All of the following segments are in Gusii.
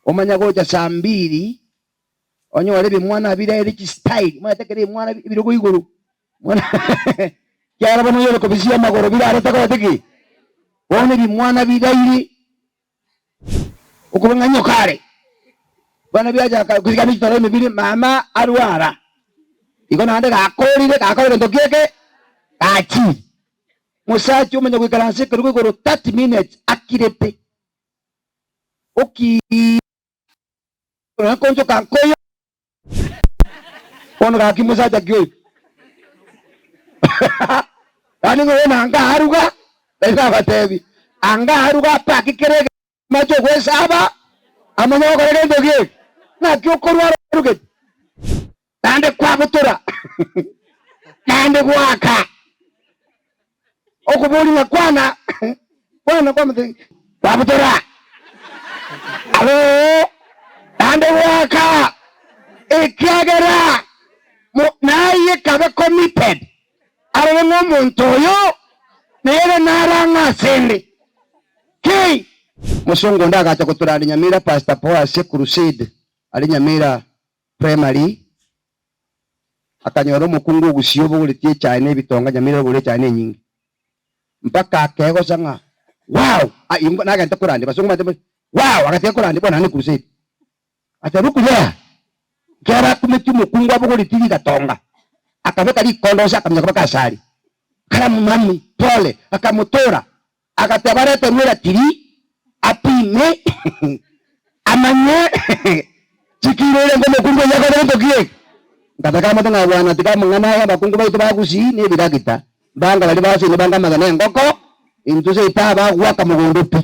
Omanya gocha saa mbiri, onyore ebimwana bire ere chistyle, omanyete ekero ebimwana ebirogo igoro, mwana kiagera bono oyore kobisia amagoro birare takoreti ki? Bono ebimwana biraire, okoba ng'a nyoka are. Bono biachaka goika bichitoro ime bire mama arwara, igo naende gakorire gakora egento kieke, gachire. Mosacha omanya goikaransa ekerogo igoro 30 minutes akirete. Okiina konchoka nkoyo. Bono gaki mosacha ki oyo? Yaani ng'a bono anga aruga, nari nabatebi, anga aruga apake kera egemache ogwesaba, amanye gokora gento ki eke. Naki okorwara orugete, naende kwabutora, naende goaka. Okoboria ng'a kwana, kwana kwamotebia, kwabutora, aboo, naende goaka, ekiagera mo naye kabe committed, arore ng'a omonto oyo nere nare ang'e asende. Ki? Mosongo onde agacha gotorandia Nyamira Pastor Paul ase crusade aria Nyamira Primary, akanyora omokungu ogusia obogoretie echae na ebitonga nyamira orogore echae nenyinge. Mpaka akegosa ng'a wow! Ah, ingo nagente korandia basongo bande bari wow! Agatiga korandia bono naende crusade. Ati look there! Ekero akumetie omokungu abogoretie rigatonga, akabeka rikondo inse akamanya koba ase are. Akaramumami pole, akamotora. Agateba areterwe eratiri apime amanye chikiro ere ngomokungu oyio akore gento ki eke. Ngataka amote ng'a bwana tiga amang'ana aya abakungu baito ba Gusii ne ebiragita mbanga baria baseino banga amagena engoko intwe seito aba goaka mogondo pi.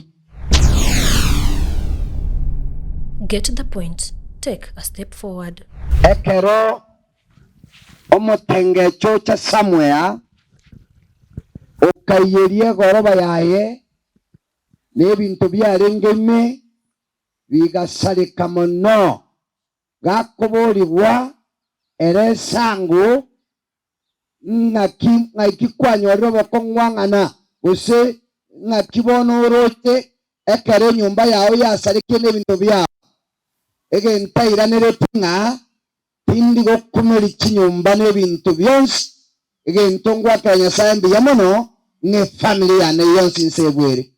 Get the point, take a step forward. Ekero Omotengecho ocha somewhere okaiyeria egoroba yaye na ebinto biarenge ime bigasareka mono, gakoborigwa ere esango ng'aki ng'aiki kwanyorire obokong'wang'ana gose ng'aki bono oroche ekero enyomba yao yasarekire na ebinto biao, egento airaneretie ng'a Tindi gokumeria chinyomba na ebinto bionsi, egento ngoakera Nyasae mbuya mono ng'a efamiri yane yonsi inse ebwere.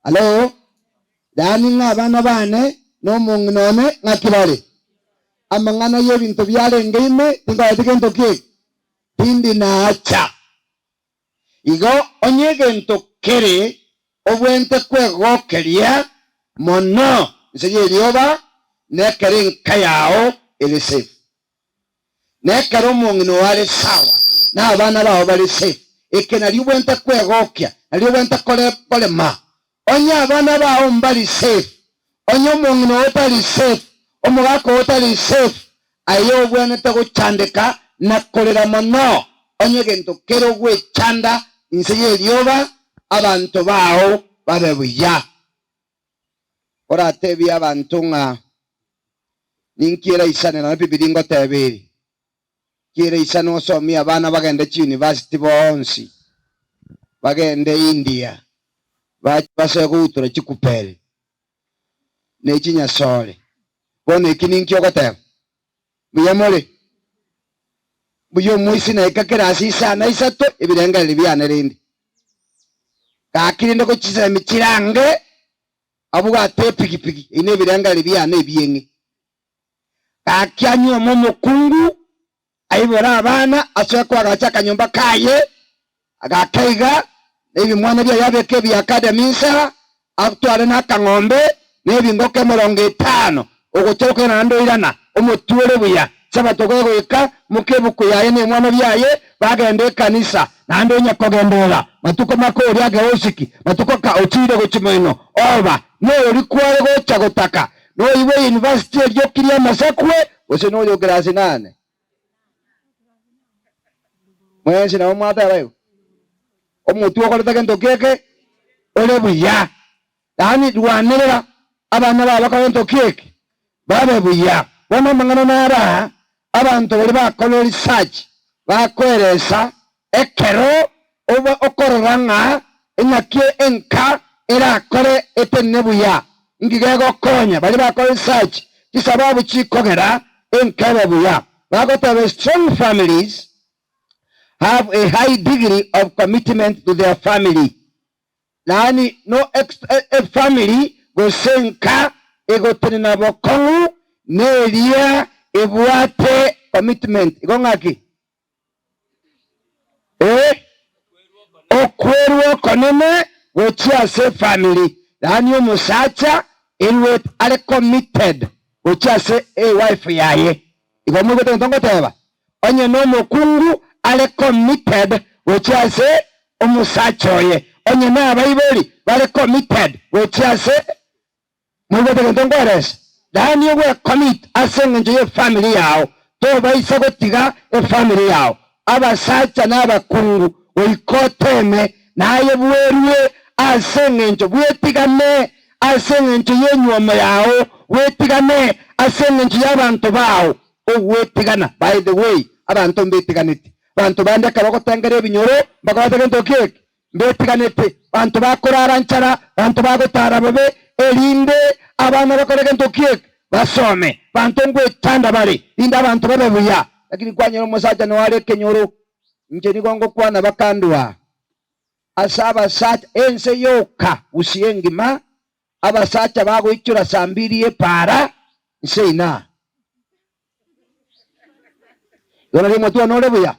Hallo? Yaani ng'a abana bane na omong'ina one ng'aki bare? Amang'ana y'ebinto biarenge ime tinkoreti gento ki eke? Tindi naacha. Igo onye egento kere obwente kwegokeria mono inse y'erioba, nekero enka yao ere safe, nekero omong'ina oo are sawa, na abana bao bare safe, eke nario obwente kwegokia, nario obwente kore korema. Onye abana bao mbari safe, onye omong'ina oo tari safe, omogaka oo tari safe, aye obwenerete gochandeka na korera mono onye egento kere ogwechanda inse y'erioba, abanto bao babe buya. Oratebie abanto ng'a ninki eraisane nonya Bibilia ngoteba ere, Ki eraisane osomie abana bagende chiuniversity bonsi, bagende India, bache basoe goutora chikupere ne chinyasore. Bono eki ninki ogoteba? Mbuya more? Mbuya omoisi naika kera ase isano isato ebirengererio biane rende. Gaki rende gochisemi chirange abwate epigipigi eyio nebirengererio biane ebieng'e. Gaki anyuome omokungu, aibore abana, asoe koagacha akanyomba kaye, agake iga, na ebimwana biaye abeke ebi'academy insa, atware na akang'ombe, na ebingoko emerongo etano, ogocha okoirana naende oirana, omotwe ore buya. Sabato gegoika, moka ebuku yaye na ebimwana biaye, bagenda ekanisa, naende onye kogenderera matuko make oria ageosiki, matuko ka ochiire gochia moino, oba noyoria kware gocha gotaka, Noyio bwe university erioki ri'amasakwe gose noyo o class nane? Mwensi nabo mwateba igo? Omotwe okorete gento ki eke? Ore buya. Yaani rwanerera abana bao bakore gento ki eke? Babe buya. Bono amang'ana naro aa, abanto baria bakorire research bakoeresa ekero obe okorora ng'a eng'aki enka erakore etenene buya. Inki gegokonya baria bakora research chisababu chikogera enka ebe buya? Bagoteba strong families have a high degree of commitment to their family. Yaani no efamiri gose enka egotenena bokong'u neria ebwate commitment. Igo ng'aki? Ee, okwerwa okonene gochia ase efamiri, yaani omosacha erwete are committed gochia ase ewife yaye. Igo moigwete egento ngoteba? Onye nomokungu are committed gochia ase omosacha oye, onye nabaibori bare committed gochia ase Moigwete egento nkoeresa? Yaani ogwecommit ase engencho y'efamiri yao, tobaisa gotiga efamiri yao, abasacha na abakungu, goika oteme, naye bwerue ase engencho bwetigane ase engencho y'enyuomo yao, bwetigane ase engencho y'abanto bao, ogwetigana. By the way, abanto mbetiganeti. Abanto bande ekero bagotengera ebinyoro mbakobwate gento ki eke? Mbetiganete, banto bakorara nchara, banto bagotara bobe, erinde abana bakore gento ki eke? Basome. Banto ngwechanda bare, rinde abanto babe buya. Lakini kwanyora omosacha noyo are ekenyoro, inche nigo ngokwana bakandua ase abasacha, ense yoka gusii engima, abasacha bagoichora saa mbiri y'epaara, nse inaa. Igo nario omotwe one ore buya,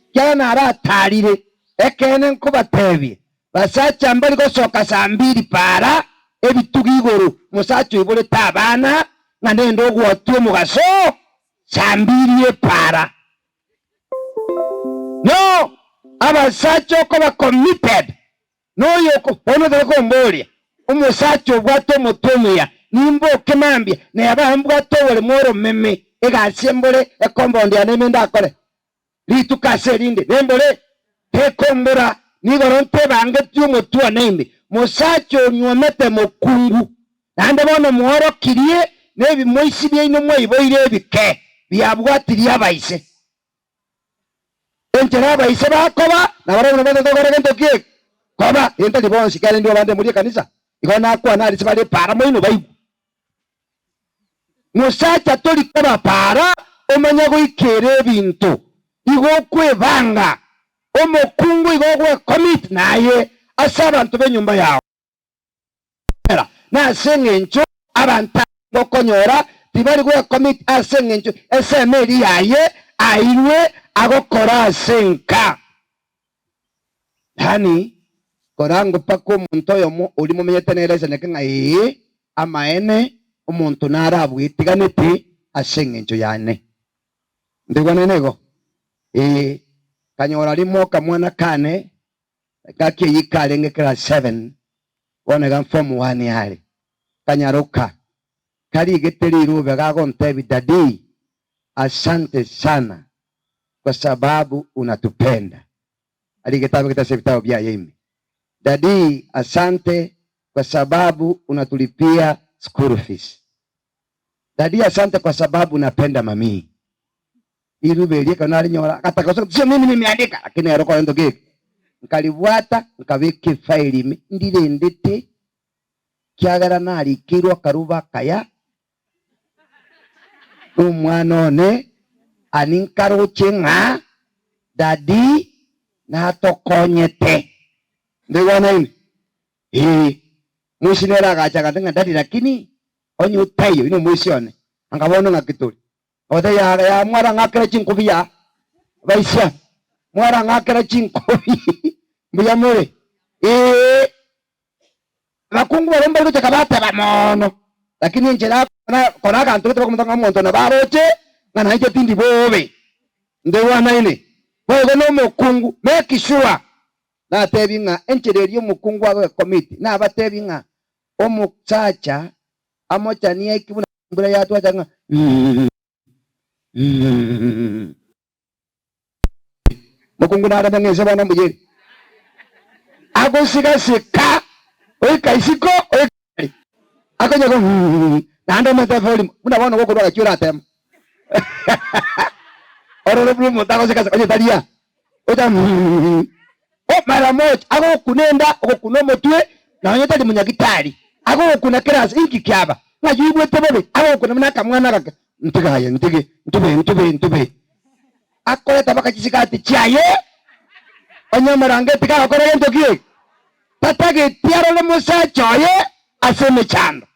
ekiagera naratarire, ekeene nkobatebie, basacha mbari gosoka saa mbiri paara ebitugi igoro, omosacha oiborete abana, ng'a nende ogwotia omogaso saa mbiri epaara. No, abasacha okoba committed Noyo bono otari komboria, omosacha obwate omotwe omuya, nimboke mambia, neba mbwate oboremo oromeme, egasi embore ekombondi yane ime ndakore rituko ase erinde, nembore? Tekombora, nigoro ntebangetie omotwe one ime. Mosacha onyuomete mokungu, naende bono mworokirie nebimoisi biaino mwaiboire ebike, biabwatirie abaise. Enchera abaise bakoba, nabarabwo nabo batagete gokora gento ki eke? Koba, egento tari bonsi, ekiagera inwe abande morie ekanisa, igo nakwane aria ase bare para moino baigwe. Mosacha tori koba para omanye goikera ebinto, igo okwebanga, omokungu igo ogwecommit naye ase abanto b'enyomba yao. Nase engencho abanto aba gokonyora tibari gwecommit ase engencho esemo eria yaye airwe agokora ase enka. Yaani korango mpaka omonto oyomo oria momenyete nere aisaneke ng'a ee amaene omonto nare abwetiganete ase engencho yane. Ntoigwanane igo? Ee, kanyora rimo okamwana kane Engaki eyio ikarenge class seven, bono iga form one are. Nkanyaroka, karigete rirube gagontebia daddy asante sana kwa sababu unatupenda. Arigete abegete ase ebitabu biaye ime. Daddy asante kwa sababu unatulipia school fees. Daddy asante kwa sababu unapenda mamii. Riruba erio ekero narinyora, agataka gose sio mimi nimeandika, lakini ere okora gento geke. Nkaribwata, nkabeka efaili ime, ndirendete, kiagera narikeirwe akaruba akaya nomwana one, ani nkaroche ng'a daddy natokonyete. Ndoigwanaine? Ee. Moisi nere agacha agantebia ng'a daddy lakini onye otaiyo, inwe omoisia one, anga bono ng'aki tore. Ote ya ya mwarang'akera chinkubi ya baisia mwarang'akera chinkubi mbuya more ee abakungu baria mbari gochaka bateba mono lakini enchera kona kona aganto gete bakomotoka ng'a omonto nabo aroche ng'a nainche tindi bobe ntoigwanaine. Boigo na omokungu make sure natebi ng'a enchera eria omokungu agoecommit nabatebi ng'a omosacha amochanie aike buna Embura yatwacha ng'a mm. Mokungu nareme ng'a ense bono mbuya ere. Agosigasika oika isiko oika are. Akonya go mm naende omete volume buna bono gokorwa gaki oratema. Orore buna omonto agosigasika onye tari aa. Ocha mm oh mara moja agokuna enda ogokuna omotwe nonye tari monyagitari. Agogokuna kera ase, inki kiaba? Ng'ai oigwete bobe? Agogokuna buna akamwana agake, Ntige aye, ntige, ntube, ntube, ntube. Akoreta mpaka chisigati chiaye, onye amarangeti gagokora gento ki eke? Tatageti arore mosacha oye ase emechando.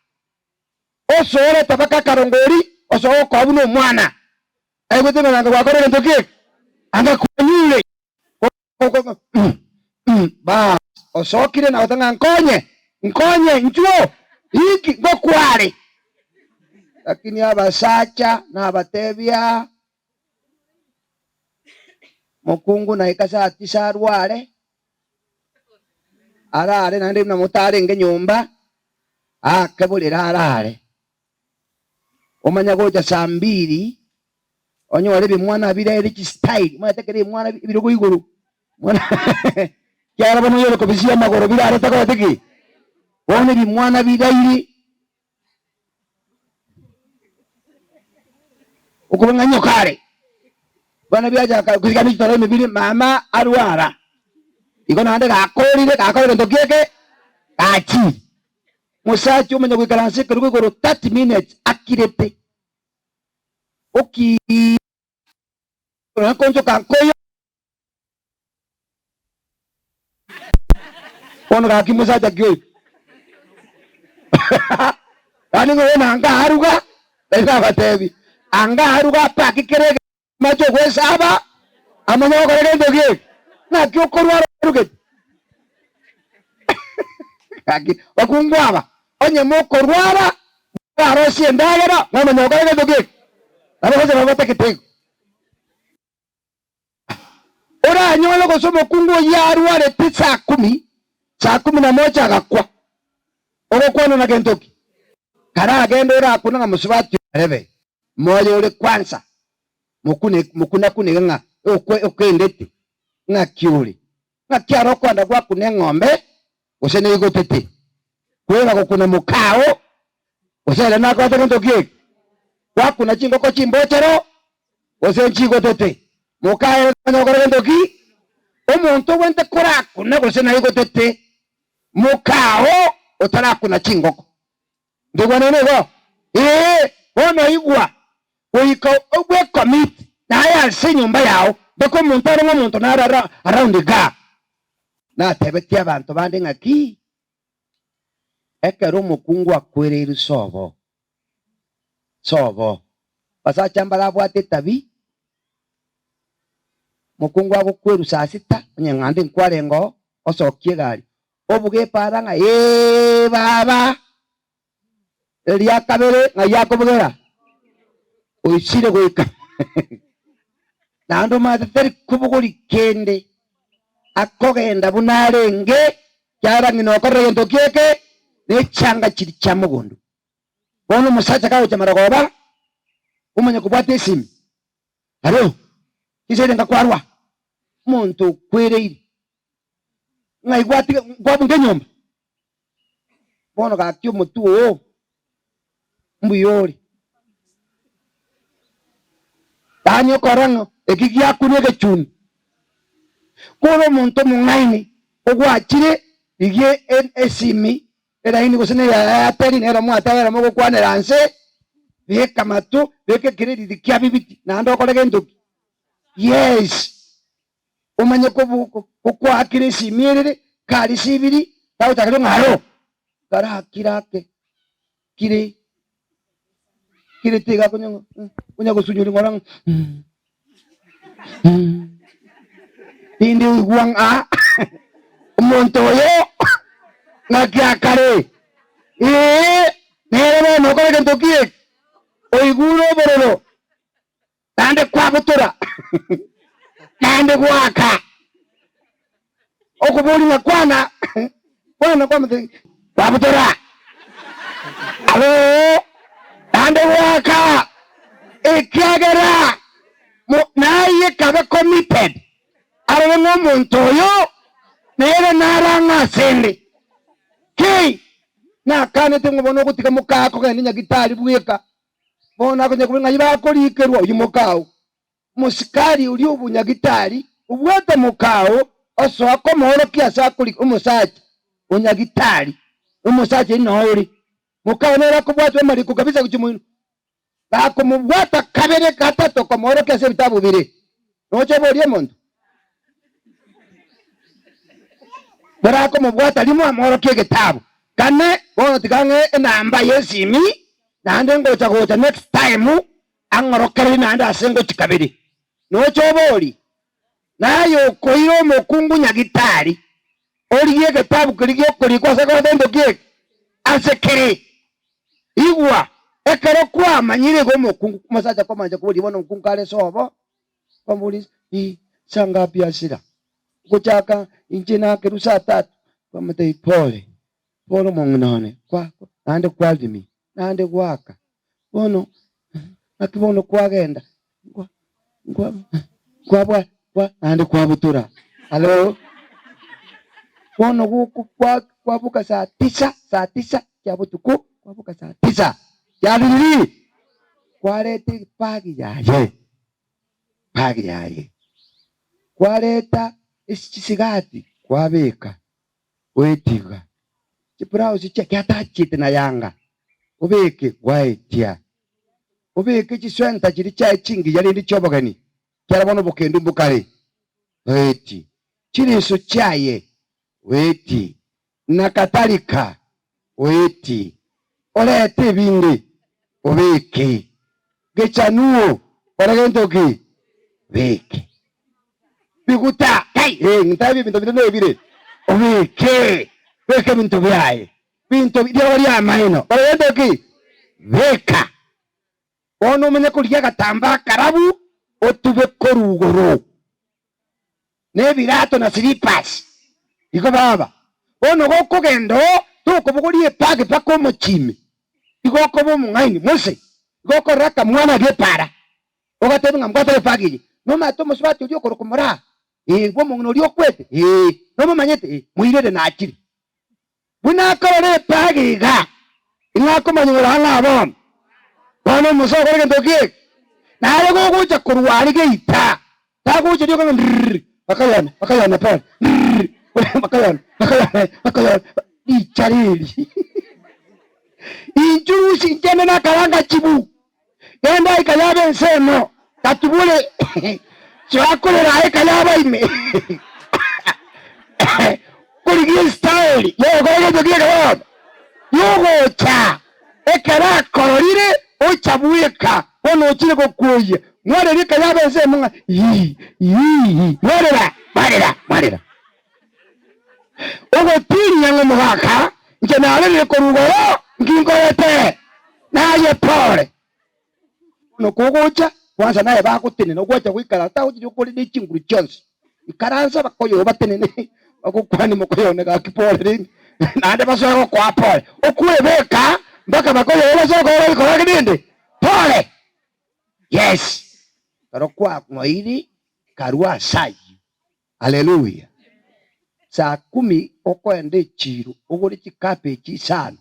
Osoorete mpaka akarongori, osoa gokoa buna omwana. Aigwete ng'a nanga gwakora gento ki eke? Anga kwanyure. Baas, osokire na goteba ng'a nkonye, nkonye, inchuo, inki ngokware? Lakini abasacha nabatebia, Mokungu naika saa tisa arware, arare naende buna motarenge nyomba, aake borere arare. Omanya gocha saa mbiri, onyore ebimwana bire chistyle, omanyete ekero ebimwana bire igoro, kiagera bono oyore kobisia amagoro birarete korete ki? Bono ebimwana biraire, okoba ng'a nyoka are, bono biachaka goika chitoro ime bire mama arwara, igo naende gakorire gakora egento ki eke? Gachire. Mosacha omanya goikaransa ekerogo igoro 30 minutes akirete. Oki nkonchoka nkoyo bono gaki mosacha ki oyo yaani ng'a bono anga aruga naende nabatebi anga aruga apake kera amache ogwesaba amanye gokora gento ki eke naki okorwara orugete gaki bakungu aba onye mokorwara mwarosia endagera mwamanya gokora gento ki eke nabo gose nabo batagete igo. Oranyore gose omokungu oyio arwarete saa kumi, saa kumi na moja agakwa, ogokwana na gento ki? Karagende orakune ng'a mosubati arebe, moyo ore kwansa, mokune mokunakune ng'a okwe okendete, ng'aki ore? Ng'aki aro okwenda gwakuna eng'ombe, gose neigotete? Kweba gokuna mokao, gose ere nakorete gento ki eke? Gwakuna chingoko chimbochero, gose nchigotete? Mokaye tamanya gokora gento ki? Omonto ogwente korakuna gose naigotete, mokao otarakuna chingoko. Ntoigwanane igo? Ee, bono igwa, goika bwecommit naye ase enyomba yao, mpaka omonto are ng'a omonto nare around igaa. Natebetie abanto bande ng'aki, ekero omokungu akwereirwe sobo, sobo, basacha mbarabwate etabi, mokungu agokwerwa saa sita, onye ng'ande nkwarenge oo, osokie egari, obuge epaara ng'a eeh baba, eria kabere ng'ai akobugera? Oisire goika naende omanyete tari kobogori kende, akogenda buna arenge, kiagera ng'ina okorire gento ki eke, ne chianga chiria chia mogondo. Bono omosacha kagocha marogoba, omanya kobwata esimi, Alo, inse ere ngakwarwa, omonto okwereire, ng'ai gwatiga kwabunga enyomba? Bono gaki omotwe oo mbuya ore. Yaani okora ng'a eki giakunwa egechuni. Kore omonto omong'aini ogwachire rigia esimi eraini gose ne ya Airtel nero mwateba ero mogokwanera nse, beka mato, beka ekereriri kia bibiti naende okore gento ki? Yes. Omanye kokwakera esimi erere, karisibiri, tagochaka ng'a alo, karakire ake, kire kire tiga konya konya gosunyori ng'ora ng'a tindi oigwa ng'a omonto oyo ng'aki akare, ee nere bono okore gento ki eke, oigure obororo. Naende kwabutora, naende goaka, okoboria ng'a kwana, kwana kwamotebia, kwabutora, alo, naende goaka, ekiagera mo naye kabe committed, arore ng'a omonto oyo nere nare ang'e asende. Ki? Nakanete ng'a bono ogotiga mokaa kogenda nyagitari bweka. Bono akonya koba ng'ai bakorikerwa oyio mokao. Omosikari oria obonyagitari obwate mokao osoa komoorokia ase akorika omosacha onyagitari. Omosacha oyio noo ore. Mokaye nere akobwatwa amariko kabisa gochia moino. Gakomobwata kabere gatato komoorokia ase ebitabu bire. Noche oborie omonto? Borakomobwata rimo amoorokie egetabu. Kane bono tiga ng'e enamba y'esimi naende ngocha gocha next time ang'orokererie naende ase ngochia kabere. Noche oborie? Naye okoira omokungu nyagitari, origie egetabu keria gi'okorikwa ase egento gento ki'eke ase kere. Igwa, ekero kwamanyire igo omokungu, omosacha kwamancha koboria bono omokungu kare sobo, kwamoboria ii saa ngapi asira? Gochaka inche nakerwa saa tatu, kwamotebia pole, pole omong'ina one, kwa naende kwarimia, naende gwaka, bono naki bono kwagenda, Nkwa, nkwa, nkwabwa, kwa, naende kwabutora. Halo? Bono goku kwa, kwaboka saa tisa, saa tisa chia botuko, kwaboka saa tisa chia ririri, kwareta ebagi yaye, bagi yaye, kwareta esi chisigati kwabeka, goetiga, chibrausi chia kiatachete na yanga, obeke gwaetia. Obeke chiswenta chiria chiaye chingiya rende chi'obogeni, ekiagera bono obokendu mbokare goeti chiriso chiaye goeti, na kadhalika goeti. Orete ebinde obeke gechanuo kore gento ki? Beke biguta kai eh ntabi ebinto binde nebire obeke beke ebinto biaye. Binto biria ri'amaino korende ki? Beka. Bono omenye korigia agatambaa akarabu otube korwa igoro, na ebirato na slippers. Igo baba, bono gokogenda oo, tokobogoria ebag mpaka omochie ime. Igo okoba omong'aini mose, igo okorora akamwana g'epara, ogateba ng'a mbwate ebag eye. Nomanyete omosubati oria okorokwa Moraa? Ee, bw'omong'ina oria okwete? Ee. Nomomanyete? Ee. Moirere nachire. Buna akorora epaga iga, ing'o akomanya ore ang'e aa bono? Bono omosa okore egento ki eke? Naye gogocha korwa aria geita, tagocha rioka ng'a ndrrr, bakayona, bakayona pole, ndrrr, bakayona, bakayona, bakayona, richa reri. Inchuo rusia inchende nakaranga chibu, genda ika yaba ensemo, gatubure, soa korera aye eka yaba ime. Korigia estyle yogokora egento ki eke bono? Yogocha ekero akororire ocha bweka bono ochire gokwoyia mwareri eka yaba ensemo ng'a ii ii mwarera mwarera mwarera. Ogotiria ng'a omogaka inche narerire korwa igoro nkinkorete naye pore. Bono kogocha kwansa naye bagotenena ogwacha goikaransa tagochiria okore ne chinguru chionsi ikaransa bakoyoe batenene bagokwanie mokoyone gaki pore rende naende basoe gokoa pore okwebeka mpaka bakoyoe basoe koa rikora rende pore yes ekero kwang'oiri karue ase ayio. Haleluya! Saa kumi okoenda echiiro ogore chikabeji isano,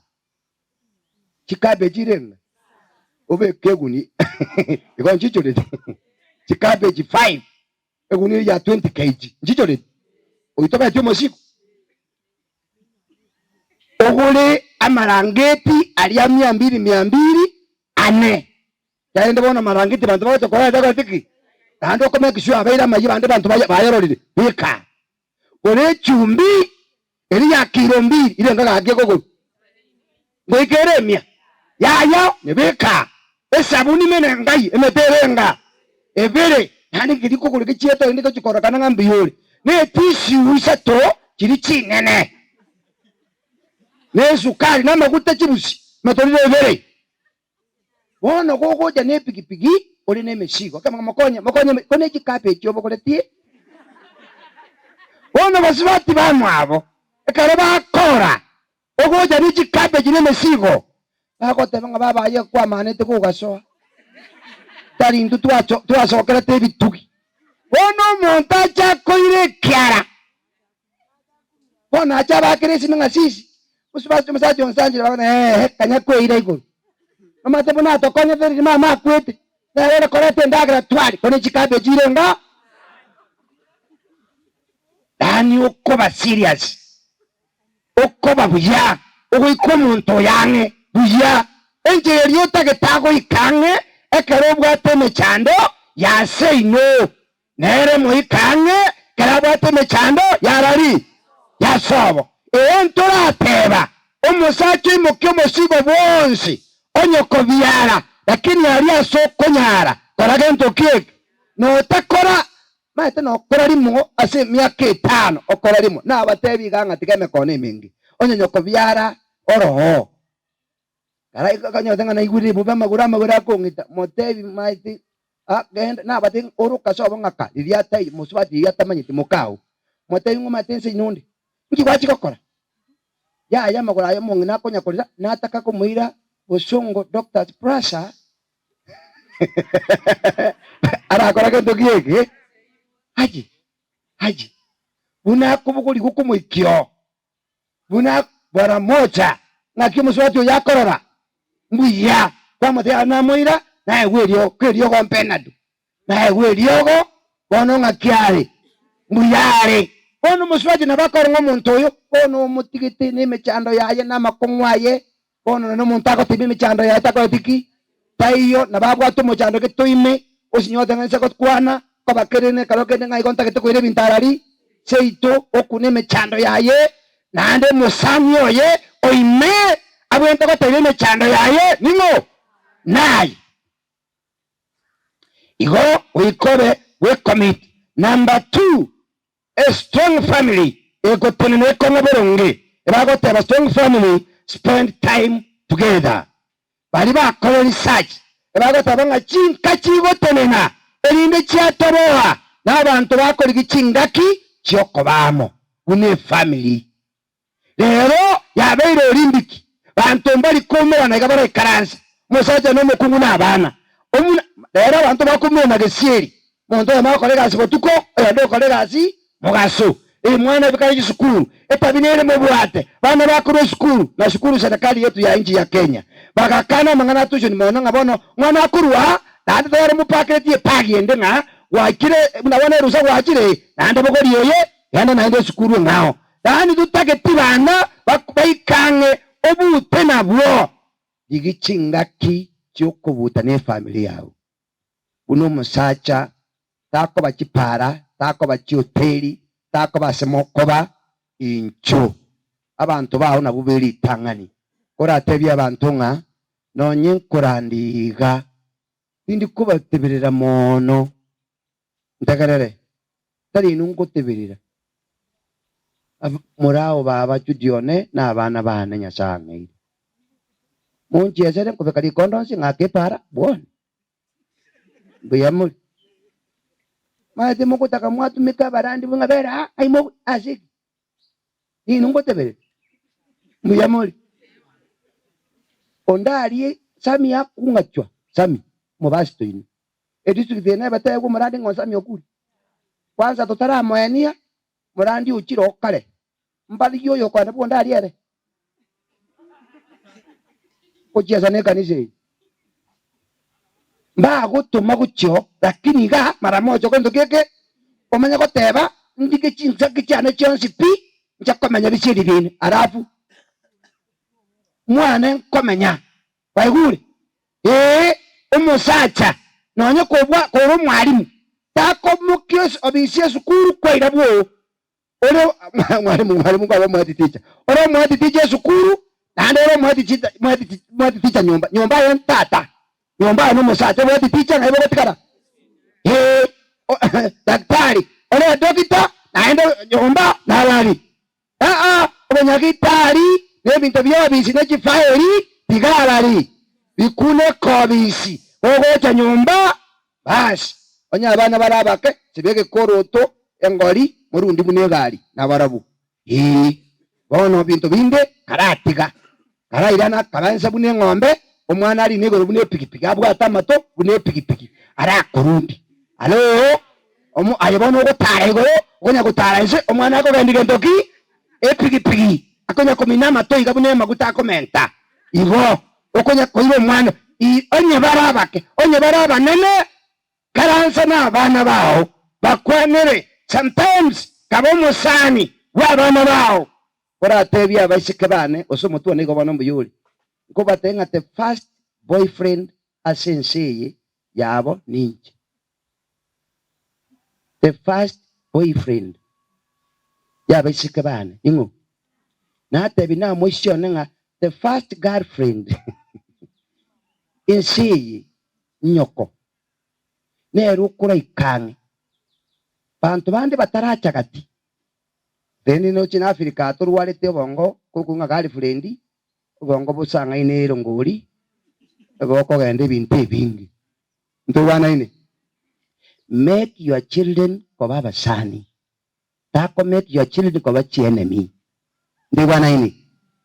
chikabeji irenge obeke eguni igo nchichoreti chikabeji five eguni eria ya 20 kg nchichoreti oyio tobeti omosigo ogore amarangeti aria mia mbili mia mbili ane. Naende bono amarangeti abanto bagocha koreta egoti ki? Naende okomake sure abeire amayia bande banto bayarorire beka. Gora echumbi eria ya kilo mbili ire enga gaki ekogorwa. Ngoika ere emia. Yaya nyebeka. Esabuni mene engai emete ere enga ebere naende keria kogoro gechiete rende gochia kororekana ng'a mbuya ore. Ne etissue isato chiria chinene. Ne esukari na amaguta chibusi emetoriro ebere. Bono gogocha nepigipigi ore nemesigo, akaba ng'a mokonye, mokonye ko ne chikapu echio obogoretie. Bono basubati bamwabo ekero bakora ogocha ne chikapu echi nemesigo, bagoteba ng'a baba aye kwamanete gogasoa, tari intwe twacho twasokerete ebitugi. Bono omonto ache akoire ekiara, Bono ache abakere esimi ng'a sisi, mosubati omosacha onsanchire bakona eeh kanya kweira igoro. Omanyete buna atokonyete riria mama akwete, nere ore koreta endagera twari, ko ne chikabeji ire nga yaani okoba serious, okoba buya. ogoika omonto oyo ang'e buya, enchera eria otagete agoike ang'e ekero obwate emechando ya seino, nere moike ang'e ekero abwate emechando yarari? Ya sobo. Ee ntorateba, omosacha oimokie omosigo bwonsi onye kobiara, lakini aria ase okonyara kora gento ki eke? Notakora Maete nokora rimo ase emiaka etano, okora rimo. Nabateebie iga ng'a tiga emekono emenge, onye nyokobiara oroho. Kara ng'a naigure bobe amagoro amagoro akong'ita, motebi maete ah, genda nabatebi ng'a oroka sobo ng'a ka riria atai mosubati riria atamanyeti mokao. Motebi ng'a omanyete inse inwe onde, inki gwachia gokora? Yaya amagoro aye omong'ina akonya korera, nataka komoira bosongo doctors pressure Arakora gento ki eke? Aye, aye, buna akobogorigwa okomoikia oo, buna baramocha, ng'aki omosubati oyo akorora? Mbuya, kwamotebia namoira, naegwe eriogo, ko eriogo mpenadu, naegwe eriogo, bono ng'aki are? Mbuya are. Bono omosubati nabo akorora ng'a omonto oyo bono omotigete nemechando yaye na amakong'u aye, Bono nonye omonto agoteba emechando yaye takoreti ki? Taiyo, nabo abwate omochando gete ime, osinyote ng'a inse gokwana, koba kere nekero kende ng'a igo ntagete koira ebinto arari seito, oku nemechando yaye, naende omosani oye oime abwenerete gotebia emechando yaye ning'o? Naye. Igo goika obe bwecommit. Number two, A strong family egotenena ekong'a boronge ebagoteba strong family spend time together. Baria bakora research ebagoteba ng'a chinka chigotenena erinde chiatoboa na abanto bakorigia chingaki chiokoba amo buna efamily. Rero yabeire Olimpiki, banto mbari koumerana iga baraikaranse, omosacha na omokungu na abana. Omuna, rero abanto bakoumerana gesieri, omonto oyomo agokora egasi botuko, oyonde ogokora egasi mogaso. Eye mwana ebikare chisukuru, etabi nere mobwate, bana bakorwa esukuru, na shukuru serikali yetu ya nchi ya Kenya. Bagakana amang'ana a tuition mono ng'a bono omwana akorwa aa, naende tayari omopakereti ebag ende ng'a gwachire buna bono erusa gwachire, naende bogoria eye, genda naende esukuru eng'ao. Yaani totageti bana baike ang'e obute nabwo. Rigia chingaki chiokobuta nefamiri yao. Buna omosacha takoba chipara, takoba chihoteli, takoba ase mokoba, inchuo. Abanto bao nabwo be ritang'ani. Koratebie abanto ng'a nonye nkorandia iga, tindi kobateberera mono. Ntegerere, tari inwe ngoteberera, morao baba Judy one na abana baane Nyasae ang'eire. Monchiesere nkobeka rikondo onsi ng'ake epaara bwone. Mbuya more. Maete mogotaka mwatumeka abarandi ng'a bera aa ng'ai mobu ase ki? Ninwe ngoteberera. Mbuya more. Onde arie Sami akung'achwa Sami omobasito inwe. Edistrict eye nebetegwe omorandi ng'a Onsami okure. Kwanza totaramoenia, morandi ochire oo kare, mbarigie oyokoenda bwonde aria ere. Gochiesa na ekanisa eye. Mbagotoma gochia oo, lakini igaa mara moja gento geke, omanye goteba ndige chinsaki chiane chionsi pi, nche komenya bisieri biaino, alafu mwane nkomenya. Kwaigure? Ee, omosacha, nonye kobua kore omwalimu, takomokia obisi esukuru kwaira bwoo. Ore mwalimu, mwalimu kwaba omoeti teacher. Ore omoeti teacher esukuru, naende ore omoeti chita moeti moeti teacher nyomba. Nyomba aye ntata, nyomba aye nomosacha omoeti teacher ng'ai bogotigara? Ee, daktari, ore edokita, naende nyomba narari. Aa, obonyagitari, na ebinto bi'obisi, ne chifaeli, bigarari, bikune kobisi, gogocha nyomba, basi. Onye abana bare abake, sibia egekoroto, engori, morundi buna egari, nabarabwo. Ee, bono binto binde karatiga, karairana akaba inse buna eng'ombe, omwana arine igoro buna epigipigi, abwate amato buna epigipigi, arakorundi. Aloo, omo aye bono ogotara igoro, okonya gotara inse, omwana akogendia gento ki? Epigipigi, akonya komina amato iga buna emaguta akomenta. Igo, okonya koira omwana, i onye bare abake, onye bare abanene, karansa na abana bao, bakwanere, sometimes kaba omosani bwa abana bao. Koratebie abaiseke bane, gose omotwe one igo bono mbuya ore, nkobatebie ng'a the first boyfriend ase ense eye yabo ninche. The first boyfriend y'abaiseke bane ning'o? Natebie namoisia one ng'a the first girlfriend ense eye nyoko nere okoraika ang'e. Banto bande bataracha gati. Then noche na Africa torwarete obongo korokwa ng'a girlfriend, obongo bosang'aine erongori, bokogenda ebinto ebinge. Ntoigwanaine? Make your children koba abasani, tako make your children koba chienemy. Ntoigwanaine?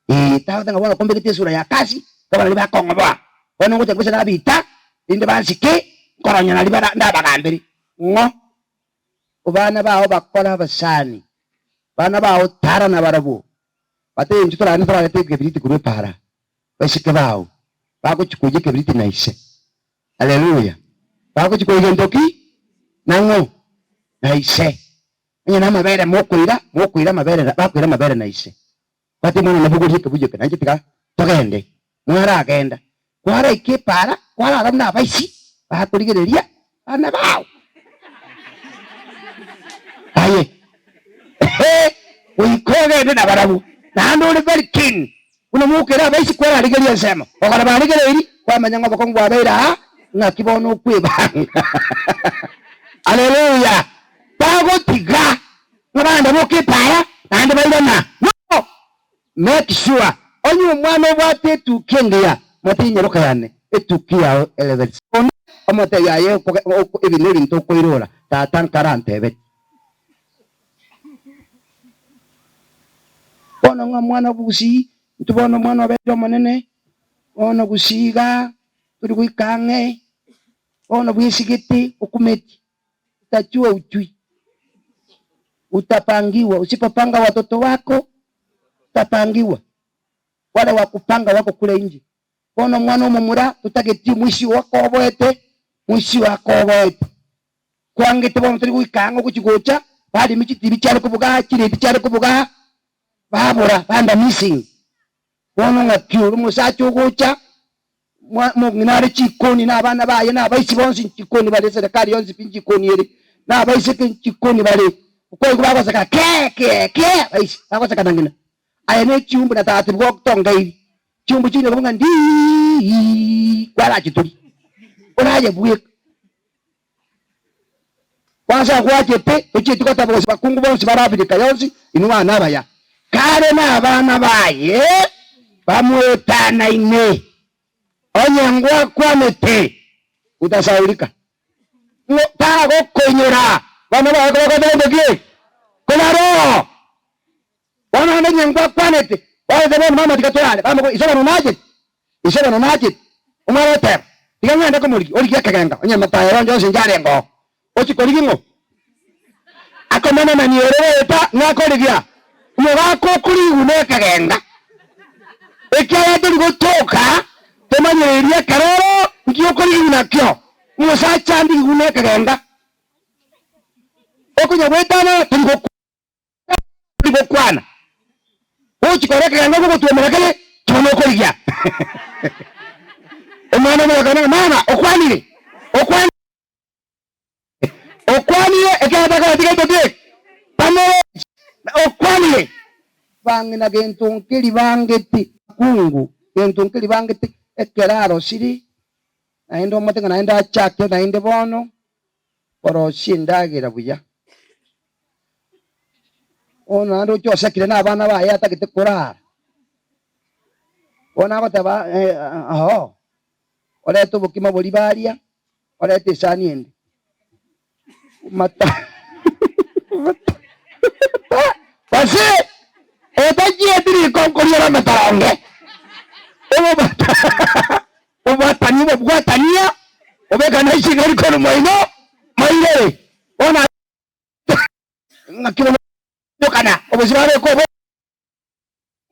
Eeh, tagoteba ng'a bono kombegete esura ya kasi, bono naria bakong'oboa, bono ngocha gose nabita, rinde bansike, nkoronya naria bara ndabagambere. Ng'o? Abana bao bakore abasani, abana bao tara nabarabwo, batebie intwe torarende torarete ekebiriti korwa epaara, baiseke bao bagochia koiyia ekebiriti na ise. Haleluya! Bagochia koiyia gento ki? Nang'o? Na ise. Onye namabere mokoira, mokoira amabere, bakoira amabere na ise. Batebie mwana one bogoria ekebuyu eke, nainche tiga togende. Mwaragenda, kwaraika epaara, kwarara buna abaisi bakorigereria abana bao. Aye, ehe, goika ogende nabarabwo, naende ore very keen, buna mokere abaisi kwararigeria ensemo, ogora barigereiri, kwamanya ng'a obokong'u bwabeire aa, ng'aki bono okwebanga. Haleluya! Bagotiga ng'a bagende boka epaara, naende bairana. No! Make sure onye omwana obwate etuki engiya, motebi nyaroka yane, etuki yao ere very sound, omotebi aye ebi nebinto okoirora, tata nkarantebeti. Bono ng'a omwana gusii, intwe bono omwana obeire omonene, bono gusii igaa, tori goika ang'e, bono bwesigete, okumeti. Utachua uchui, utapangiwa, usipopanga watoto wako utapangiwa, wale wa kupanga wako kule nje. Bono omwana omomura totageti omoisia oo akoboete, moisia oo akoboete. Kwangete bono tori goika ang'e ogochi gocha, barimi chitibi chiare kobuga, chireti chiare kobuga, babora, banda missing. Bono ng'aki ore omosacha ogocha, Omong'ina are chikoni na abana baye na abaisi bonsi nchikoni bare, eserekari yonsi pi nchikoni ere, na abaiseke nchikoni bare. Okoigwa bagoseka kee kee kee, abaisi bagoseka na ng'ina. Aye ne chiumbu na tati gotongeiri, chiumbu chinya koba ng'a ndiiiii kwarachituria, oraye bweka. Kwansa gwachete, tochieti goteba gose bakungu bonsi bare Africa yonsi inwe bana abaya. Kare nabana baye bamwetanaine. Onye ngwakwanete, utasaurika. Ng'o tagokoinyora bana baye kobagocha gento ki? Kobaroo. Bono naende onye ngwakwanete, bagoteba bono mama tiga torare, bamokora ise bono nachete. Ise bono nachete, omwana oteba, Tiga ng'ende komorigia, origie ekegenga, onye matayero onde onsi inche arenge oo. Ochie korigia ng'o? Akomenanania ere goeta ng'o akorigia? Omogaka okorigwa nekegenga, ekiagera tori gotoka tomanyereirie ekero oro nki okorigigwa nakio. Omosacha ndigigwe nekegenga, okonya goetana tori gokwa. Tori gokwana, gochi kora ekegengo gogotwomera kere kimo nokorigia. Omwana omogaka ng'a mama okwanire, okwanire, okwanire ekiagera takoreti gento ki? Tamorochi, okwanire. Bang'ina gento nkeri bangete, abakungu gento nkeri bangete, ekero arosire naende omote ng'a naende achake naende bono korosia endagera buya. Bono naende oche osekire na abana baye atagete korara. Bono agoteba oo, orete obokima boria baria, orete esani ende. Mata gose otachieti riko nkoria ore amatoronge. Obobata obwatanie obobwatania obekane isiko rikorwa moino moirere. Bono Ng'aki bono okana obosio babeka obo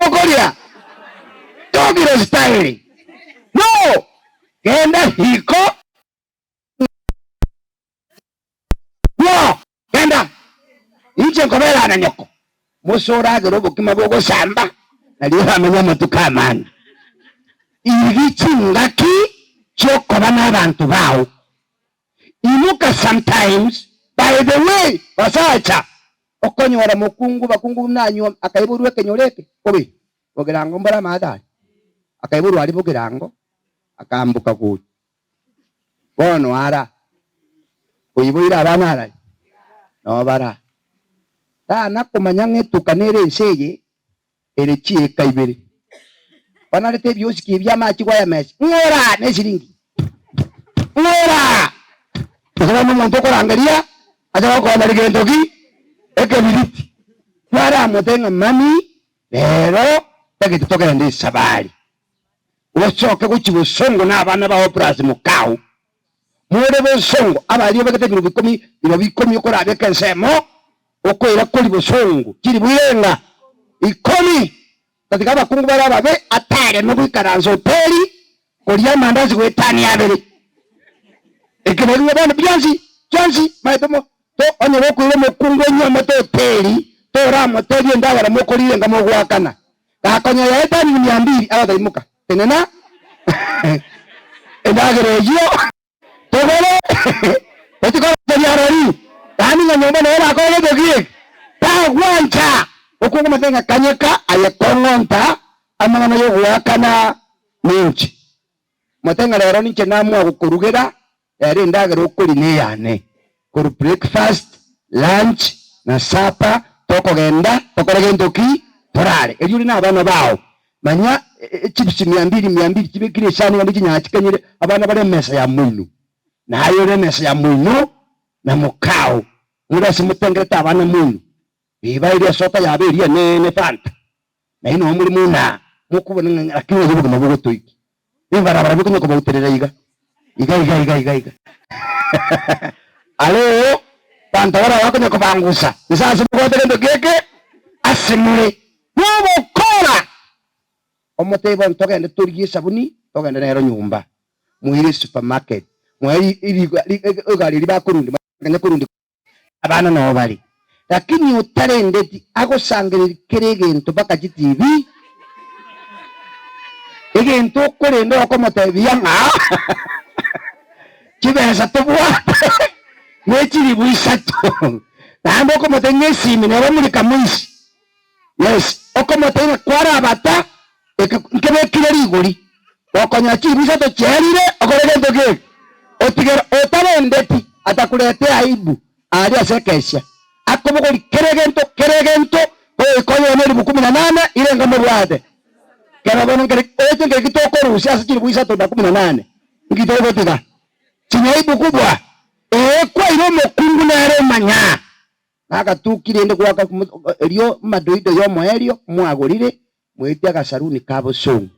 okoria togire style no genda riko no genda inche nkobera na nyoko. Musa oragere obokima bogosamba, nario oramenye amatuko amange. Igi chingaki chiokoba nabanto bao. Imuka sometimes by the way basacha okonyora mokungu bakungu buna anyuome akaiborwa ekenyoro eke obe bogirango mbore amaate aria akaiborwa aria bogirango akaamboka gocha bono ara oiboire abana arai noo bara tana komanya ng'a etuka nere ense eye ere chieka ibere. Banarete ebiosiki ebi amache gwayamesa, ng'ora nesiringi, ng'ora! Gose bono omonto okorangeria ache gokoonera gento ki? Ekebiriti. Kwaramote ng'a mami, rero tagete togende esabari. Gosoke gochia bosongo na abana bao plus mokao. More bosongo, abaria obegete ebirogo ikomi, birogo ikomi okorabeka ensemo, okoira kori bosongo chilifu irenga ikomi. Tatiga abakungu bare ababe atareme goikaransa hoteli koria amandasi goetania abere. Ekebago ng'a bono bionsi, chionsi, maete mo to onye gokoira omokungu onyuomete hoteli, toramotebie endagera mokoria irenga mogoakana. Gakonya yaetania mia mbili, agotebia, Tenena endagera eyio togore, tochikoroseria arori, yaani ng'a nyomba nabo bakore gento ki eke, tagwancha. Okongomaete ng'a kanyeka aye kong'onta amang'ana y'ogoakana ninche. Mote ng'a rero ninche namua gokorugera Ere endagera okoria neyane, korwa breakfast, lunch na supper tokogenda tokore gento ki? Torare. Erio ore nabana bao, manya chips mia mbili mia mbili chibekire esani naende chinyanya chikenyire, abana bare emesa ya moino, naye ore emesa ya moino na mokao, more ase motengerete abana moino, ribaga eria esoda yabo eria enene Fanta, Nainwe nabo more mono mokobona ng'a lakini ng'ai obogima bogotoikia. Ebibarabara bikonya kobauterera iga, iga, iga, iga, iga, iga. Aro banto barabwo bakonya kobangusa inse ase mobwate gento geke ase more. Nobokora! Omotebie bono togende torigie esabuni togende nero nyomba, moire esupermarket, moe egari eria bakorundi, bakanya korundi. Abana nao bare, lakini otarendeti agosangereria kera egento mpaka chitibi, egento okorenda okomotebia ng'a chibesa tobwate ne chilifu isato, naende okomotebia ng'a esimi nero mulika mwizi, yes, okomotebia ng'a kwarabata eke nkebekire rigori, gokonyora chilifu isato chiarire okore gento ki eke? Otigere otarendeti atakurete aibu aria ase ekesia, akobogori kera egento kera egento goika onyore nelifu kumi na nane irenga mobwate. Kero bono nkere oche nkere ki tokorusia ase chilifu isato na kumi na nane? Nki togotiga? Chinyaibu kubwa? Ee kwaire omokungu nere omanya. Nagatuki rende goaka erio madoido y'omoerio mwagorire mwetie agasaruni ka bosongo.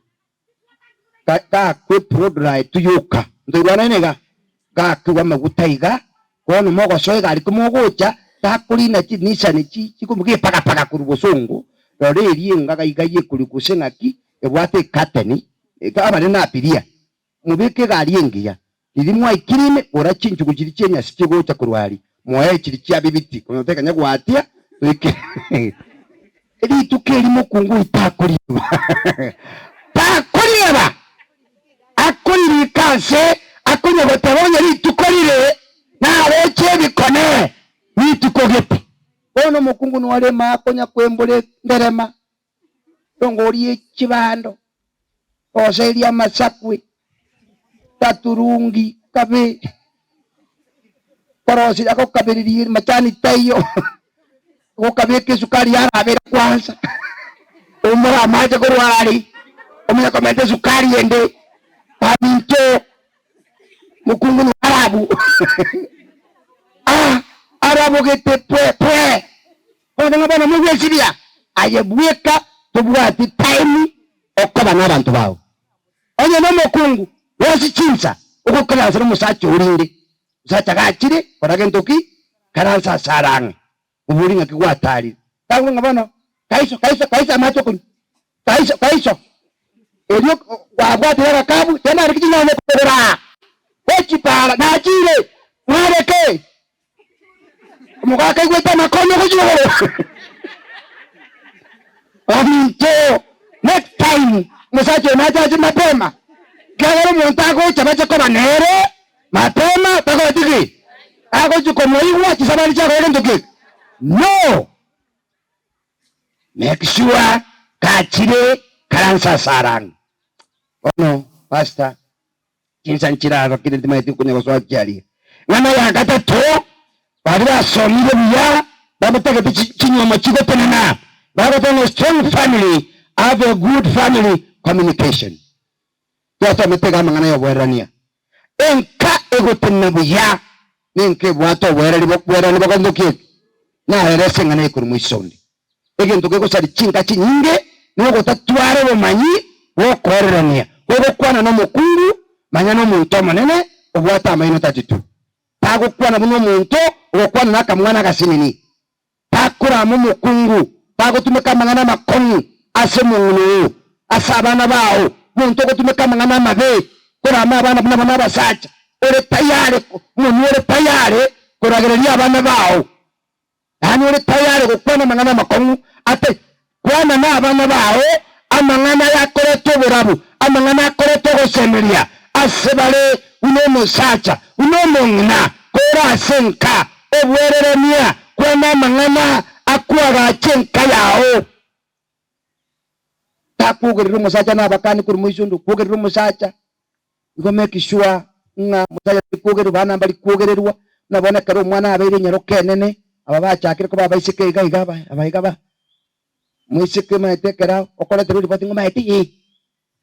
Gakwe prodrive yoka ntoigwanaine iga, gakigwa amaguta iga, bono mogosoa egari komogocha gakorina chi Nissan chi chikomoga korwa bosongo, rora eria engaga iga yekori gose ng'aki ebwate ecurtain, abare na abiria, mobeke egari engiya, riria mwaikire ime gora chinchugu chiria chienyasi chigocha korwa aria, moe chiria chia bibiti, konya otekanya gwatia toike rituko erimo okungu oyio takorieba takorieba akoririka ase akonya goteba onye rituko rire naroche ebikone rituko gete. Bono omokungu norema akonya kwembora enderema, rongorie chibando, roseria amasakwe, gaturungi kabe, koroseria agokabereria machani taiyo, gokabeka esukari yarabera kwanza, oumore amache korwa aria, omanye komenta esukari ende, baminto mokungu no arabu ah arabogete pwe pwe. Bono ng'a bono mogwesibia, aye bweka tobwati time okoba nabanto bao. Onye nomokungu, rosi chinsa ogokaransa nomosacha oo rinde omosacha gachire kora gento ki? Karansa ase are ang'e, mobori ng'aki gwatarire. Tagokora ng'a bono kaiso kaiso kaiso amache okonywa, kaiso kaiso. Erio gwabwatire agakabu, tena ariki chinyanya kogora, gochipara, nachire, mwareke. Omogaka aigwete amakonyo gochia igoro. Omosacha oyo nache ache mapema, ekiagera omonto agocha bache koba nere mapema, takoreti ki? Agochia komoigwa chisabari chiakora gento ki? No! Make sure gachire karansa ase arang'e. Bono pastor, chinsa nchiraba kende ntimanyeti konya gosoa chiaria. Ng'ana ya gatato, baria basomire buya babatagete chinyuomo chigotenena, bagoteba ng'a strong family have a good family communication. Twasomete iga amang'ana y'oboererania. Enka egotenena buya nenka ebwate oboereri boererani bokorente ki eke? Narere ase eng'ana ye korwa moisonde. Egento kegosaria chinka chinyinge nogotatwara obomanyi bw'okoererania. Gogokwana nomokungu, manya nomonto omonene obwate amaino 32. Tagokwana buna omonto ogokwana nakamwana agasinini. Takorama omokungu, tagotumeka amang'ana amakong'u ase omong'ina oo, ase abana bao, omonto ogotumeka amang'ana amabe korama abana buna bono abasacha, ore tayare omonwa ore tayare koragereria abana bao, yaani ore tayare gokwana amang'ana amakong'u ate kwana nabana bao amang'ana ayakoreta oborabu, amang'ana akoreta ogosemeria ase bare buna omosacha, buna omong'ina, kore ase enka, obwererania, kwana amang'ana akoagacha enka yao. Takwogerera omosacha na abakani korwa moisondo, kwogerera omosacha, igo make sure ng'a omosacha tari kwogererwa, abana mbari kwogererwa, buna bono ekero omwana abeire enyaroka enene, aba bachakire koba abaiseke iga iga aba aba iga ba, moiseke omanyete ekero okoreterwa eripoti ng'a omanyete eh,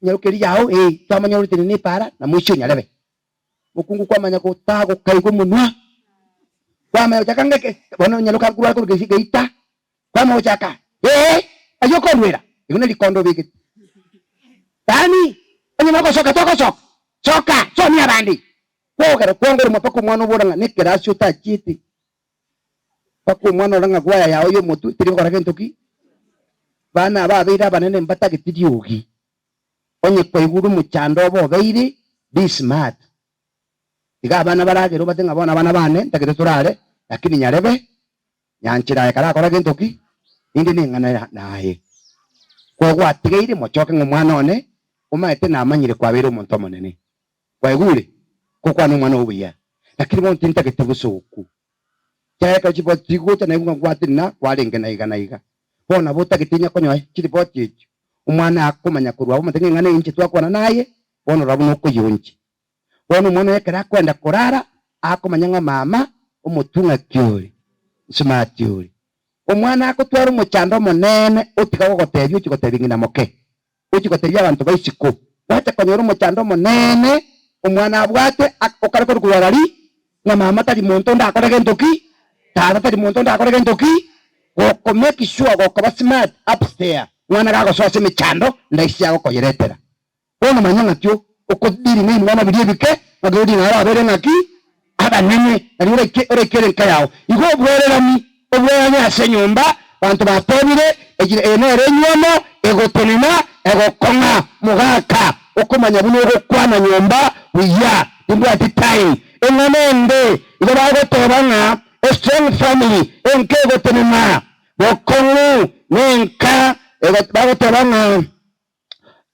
enyaroka eria yao eh, twamonyorete nini epaara, na moisie onyarebe. Mokungu kwamanya gotagokaigwa omonwa, kwamanya gochaka ng'a eke bono onyaroka nkorware korwa geita, Kwama gochaka, ee, ayio okonduera, erio nerikondo obegete. Yaani, onye nogosoka togosoka, soka, somia abande. Kwogera kwangoroma mpaka omwana obora ng'a nekerasi otachiete, mpaka omwana orora ng'a gwaya yao y'omotwe teri gokora gento ki. Bana aba abeire abanene mbatageti riogi. Onye kwaigure omochando obo obeire, be smart. Tiga abana baragere obate ng'a bono abana bane ntagete torare, lakini nyarebe Nyanchera aye karakore gento ki, ninde neng'ana naye. Kogwatigeire mochoke ng'a omwana one, omanyete namanyire kwabeire omonto omonene. Kwaigure? Gokwana omwana oo buya. Lakini bono tintagete bosooku. Ekiagera ekero chiripoti chigocha naigwe ng'a gwatenena kwarenge na iga na iga. Bono nabo otagete onya konyoa chiripoti echio. Omwana akomanya korwa abwo omanyete ng'a eng'ana eye inche twakwana naye, bono rora buna okoyonchia. Bono omwana oye ekero akwenda korara, akomanya ng'a mama omotung'aki ore, nsumati ore. Omwana akotwara omochando omonene otiga gogotebia ochia gotebia ng'ina moke, ochia gotebia abanto ba isiko. Gwacha konyora omochando omonene omwana abwate okare korokwa rari ng'a mama tari monto ndakore gento ki, tata tari monto ndakore gento ki, goko make sure gokoba smart upstairs mwana gagosoa ase emechando ndaisi agokoyeretera. Bono manya ng'aki okodiri nebing'wana biria ebike, ng'aki oriri naro abere ng'aki abanene, nario oraike oraikere enka yao. Igo obwererani, obwererani ase enyomba, banto batebire, echire eye nere enywomo egotenena egokong'a mogaka okomanya buna ogokwana nyomba buya, timbwati time. Eng'ana ende igo bagoteba ng'a a strong family, enka egotenena bokong'u nenka ego bagoteba ng'a.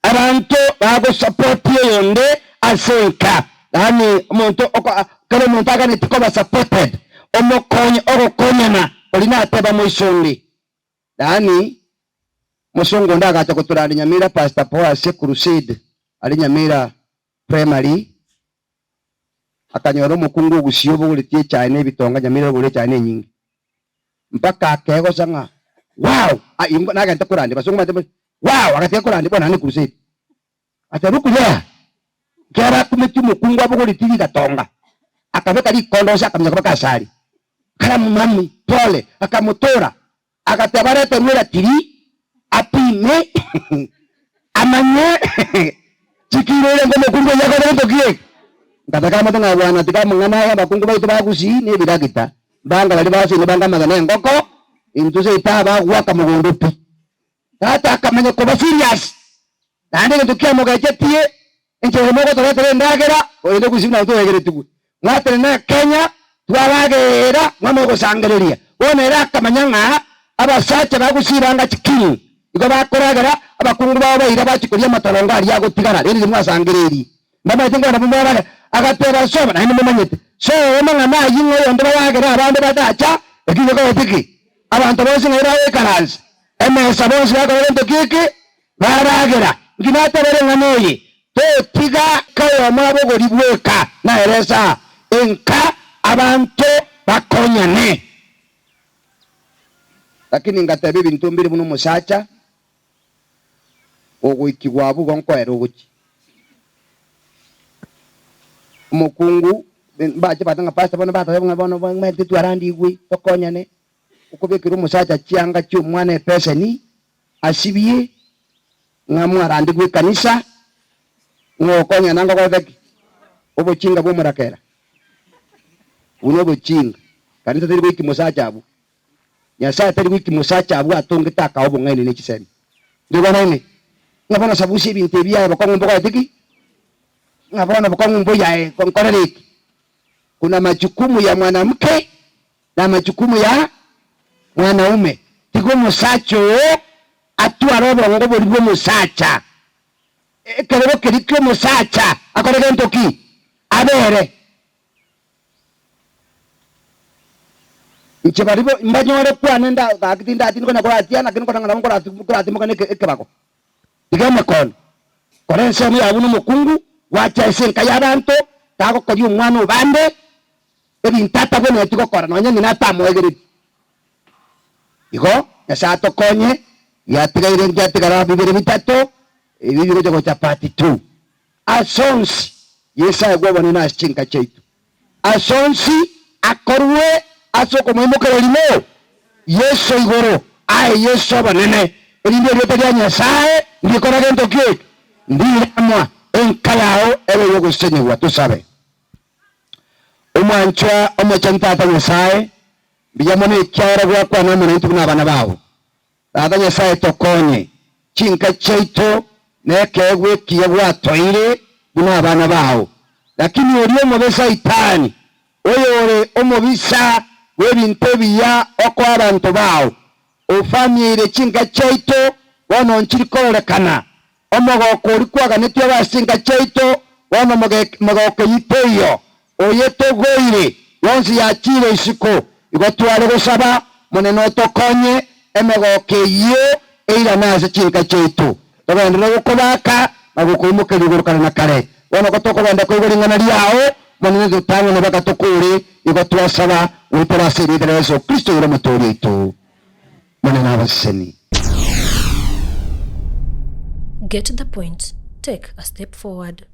Abanto bagosapoti oyonde ase enka, yaani omonto oko kera omonto aganeti koba supported, omokonyi ogokonyana oria nateba moisonde. Yaani omosongo onde agacha gotorandia Nyamira Pastor Paul ase crusade aria Nyamira primary, akanyora omokungu ogusia obogoretie echae na ebitonga Nyamira orogore echae ne enyinge. Mpaka akegosa ng'a wow! Ah, ingo nagente korandia basongo bande bari wow! Agatiga korandia bono naende crusade. Ati look there, ekero akumeti omokungu abogoretie rigatonga, akabeka rikondo inse akamanya koba kasari. Karamu mami, pole, akamotora, agateba areterwe eratiri, apime, amanye chikiro ere ngomokungu oyio akore gento ki eke. Ngataka amate ng'a bwana tiga amang'ana aya abakungu baito ba Gusii na ebiragita, mbanga baria basoine banga amagena engoko, intwe seito aba goaka mogondo pi. Tata akamanya koba serious, naende egento kiamogechetie, enchera emo ogotoretera endagera, korende Gusii buna toegeretigwe. Mwatenena Kenya, twarageera, mwamanya gosangereria. Bono ere akamanya ng'a abasacha ba Gusii banga chiking. Igo bakoragera, abakungu bao baira bachia koria amatorongo aria agotigara, rende inwe mwasangereirie. Mbamaete nkogenda momoragere. Agateba, Soba, naende momanyete, soa amang'ana ayio ng'a oyonde baragere abande batacha, eki gekorete ki? Abanto bonsi ng'ai bagoikaransa emesa bonsi bakora gento ki eke? Baragera. Inki natebere eng'ana eye? Totiga oyomo abogori bweka, nere esaa enka abanto bakonyane. Lakini ngateba ebinto mbire buna omosacha ogoikigwa abwo igo nkoera ogochia. Omokungu mbache bate ng'a pastor bono bateba ng'a bono omanyete twarandigwe tokonyane, okobekera omosacha chianga chia omwana epeseni asibie, ng'a mwarandigwe ekanisa, ng'a ogokonyana ngokorete ki? Obochinga bwa omorakera. Buna obochinga. Kanisa teri goikia mosacha abwo. Nyasae tari goikia mosacha abwo atongete akawa obong'aini ne chisemi. Ntoigwanaine? Ng'a bono sabusia ebinto ebi aye bokong'u mbokorete ki? Ng'a bono bokong'u mboiyo aye nkorere eki? Kuna majukumu ya mwanamke na majukumu ya mwanaume. Tiga omosacha oo atware obongo boria bw'omosacha. Ekerogo keria ki'omosacha akore gento ki? Abere. Inche baria mbanyore kwane nda gaki tindati konya koratia naki nkona ng'a nabo nkoratimoka na ekebago. Tiga emekono. Kora ensemo yao buna omokungu, gwacha ase enka y'abanto, tagokoria omwana o bande, ebinto atabwenereti gokora nonya ng'ina atamoegereti. Igo Nyasae atokonye, giatigaire ngiatigara bibere bitato, ebi bigocha gocha part two. Ase onsi, Yeso aegwe obonene ase chinka chiaito. Ase onsi akorwe ase okomoimokereria rimo Yeso igoro, ae Yeso obonene, erinde erieta ria Nyasae ndikora gento ki eke? Ndiramwa enka yao ebe ey'ogosesenigwa. Tosabe. Omwanchwa omochenu Tata Nyasae, mbuya mono ekiagera gwakwana amo naintwe buna abana bao. Tata Nyasae tokonye chinka chiaito nekeegwa ekiya gwatoeire buna abana bao. Lakini oria omobe Saitani, oyore omobisa bw'ebinto ebiya okoa abanto bao, ofamieire chinka chiaito bono nchiri kororekana. Omogoko oria kwaganetie obe ase chinka chiaito bono megoko eyio teiyo. Oyetogoire, yonsi yachiire isiko. Igo tware gosaba, Monene otokonye, emegoko eyio eirane ase chinka chiaito. Togenderere gokobaka na gokoimokeria igoro kare na kare. Bono gotokogenda koigwa ring'ana riao, Monene totang'ane baka tokore, igo twasaba goetera ase erieta ria Yeso Kristo oyore Omotooria oito. Monene abasesenie. Get the point, take a step forward.